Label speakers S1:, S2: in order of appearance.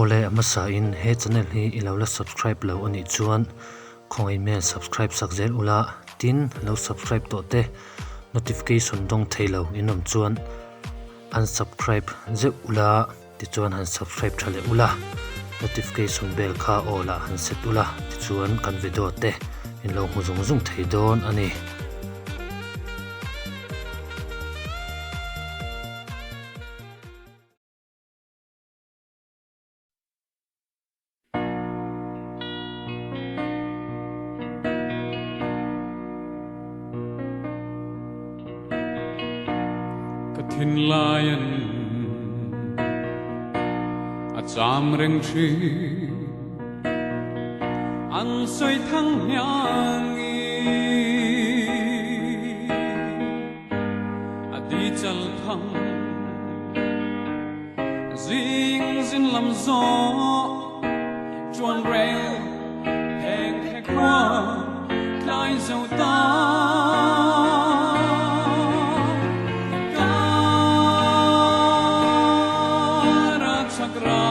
S1: Awle a hmasa in he channel hi i lo la subscribe lo anih chuan khawngaih hmel subscribe sak zel ula tin lo subscribe tawh te notification dawng thei lo in awm chuan unsubscribe zeuh ula tichuan han subscribe tha leh ula notification bell kha all ah han set ula tichuan kan video te in lo hmu zung zung thei dawn a ni.
S2: Ka thinlaiin a cham reng thin, an sawi thang hniangi a ti chal thang. Zing zin lam zawh chuan rel heng he khua tlai zo ta. Kara chak ra